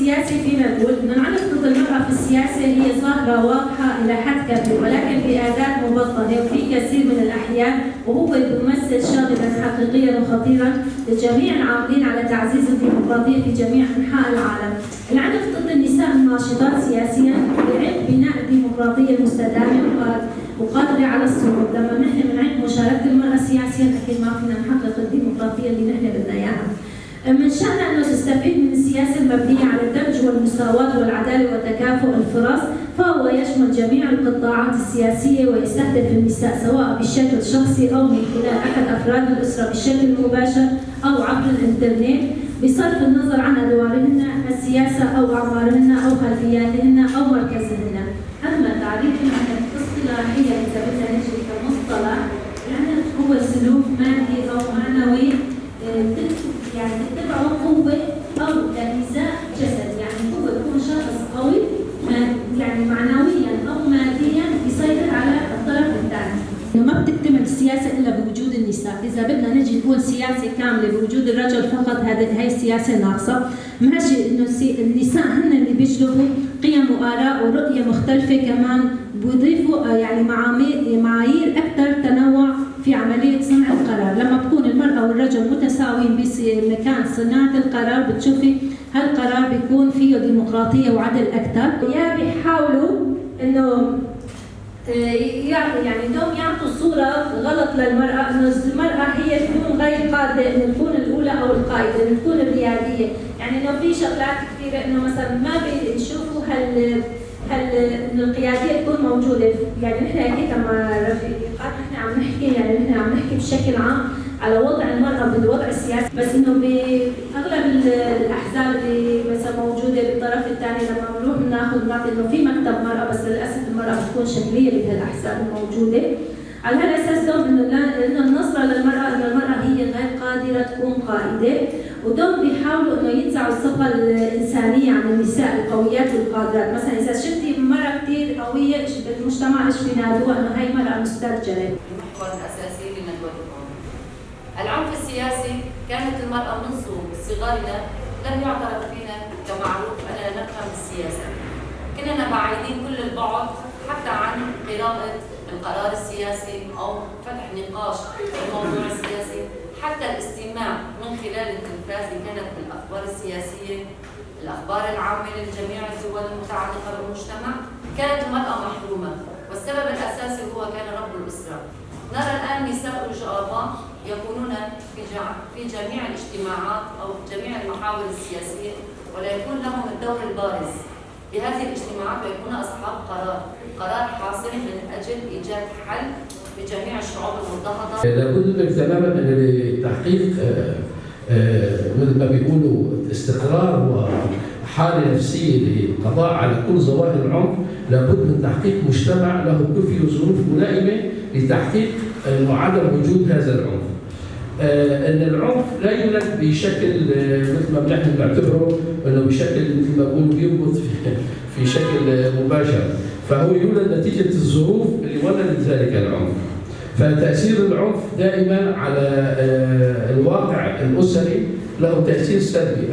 السياسي فينا نقول إنه العنف ضد المرأة في السياسة هي ظاهرة واضحة إلى حد كبير، ولكن بأداة مبطنة وفي كثير من الأحيان، وهو بيمثل شاغلا حقيقيا وخطيرا لجميع العاملين على تعزيز الديمقراطية في جميع أنحاء العالم. العنف ضد النساء الناشطات سياسيا يعيق بناء الديمقراطية المستدامة وقادرة على الصمود. لما نحن بنعيق مشاركة المرأة سياسيا أكيد ما فينا نحقق الديمقراطية اللي نحن بدنا إياها. من شأنها أنه تستفيد من السياسة المبنية على الدمج والمساواة والعدالة وتكافؤ الفرص، فهو يشمل جميع القطاعات السياسية ويستهدف النساء سواء بشكل شخصي أو من خلال أحد أفراد الأسرة بشكل مباشر أو عبر الإنترنت، بصرف النظر عن أدوارهن السياسة أو أعمارهن أو خلفياتهن أو مركزهن. أما تعريف العنف اصطلاحيا إذا بدنا نجي كمصطلح، العنف هو سلوك مادي أو معنوي يعني تتبعه قوة أو لإيذاء جسد، يعني هو يكون شخص قوي يعني معنويا أو ماديا يسيطر على الطرف الثاني. إنه ما بتكتمل السياسة إلا بوجود النساء، إذا بدنا نجي نقول سياسة كاملة بوجود الرجل فقط هذه هي السياسة ناقصة. ماشي إنه النساء هن اللي بيجلبوا قيم وآراء ورؤية مختلفة، كمان بيضيفوا يعني معايير أكثر تنوع في عملية صنع القرار. لما بتكون المرأة والرجل متساويين بمكان صناعة القرار بتشوفي هالقرار بيكون فيه ديمقراطية وعدل أكثر. يا بيحاولوا إنه يعني دوم يعطوا صورة غلط للمرأة، إنه المرأة هي تكون غير قادرة إنه تكون الأولى أو القائدة، إنه تكون الريادية. يعني إنه في شغلات كثيرة إنه مثلا ما بيشوفوا هال انه القيادية تكون موجودة. يعني نحن اكيد لما رفيقات نحن عم نحكي، يعني نحن عم نحكي بشكل عام على وضع المراة بالوضع السياسي، بس انه باغلب الاحزاب اللي مثلا موجودة بالطرف الثاني لما بنروح بناخذ بنعطي انه في مكتب مراة، بس للاسف المراة بتكون شكلية بهالاحزاب الموجودة. على هالاساس دوم انه النظرة للمراة انه المراة هي غير قادرة تكون قائده، ودوم بيحاولوا انه ينزعوا الصفة الانسانية عن النساء القويات والقادرات. مثلا اذا شفتي مراة كثير قوية بالمجتمع ايش بينادوها؟ انه هي مراة مسترجله. المحور الاساسي لندوتكم العنف السياسي. كانت المراة منذ صغرنا لم يعترف فينا كمعروف اننا نفهم السياسة، كنا بعيدين كل البعد حتى عن قراءة القرار السياسي او فتح نقاش في الموضوع السياسي، حتى الاستماع من خلال التلفاز إن كانت بالأخبار السياسية، الأخبار العامة لجميع الدول المتعلقة بالمجتمع. كانت المرأة محرومة، والسبب الأساسي هو كان رب الأسرة. نرى الآن نساء رجال يكونون في جميع الاجتماعات أو جميع المحاور السياسية، ولا يكون لهم الدور البارز بهذه الاجتماعات، ويكون أصحاب قرار حاسم من أجل إيجاد حل لجميع الشعوب المضطهدة. لابد ندرك تماما ان لتحقيق مثل ما بيقولوا استقرار وحاله نفسية للقضاء على كل ظواهر العنف، لابد من تحقيق مجتمع له كفي وظروف ملائمه لتحقيق انه عدم وجود هذا العنف. ان العنف لا يولد بشكل مثل ما نحن بنعتبره انه بشكل مثل ما بيقولوا بينبت في شكل مباشر، فهو يولد نتيجة الظروف اللي ولدت ذلك العنف. فتأثير العنف دائما على الواقع الأسري له تأثير سلبي.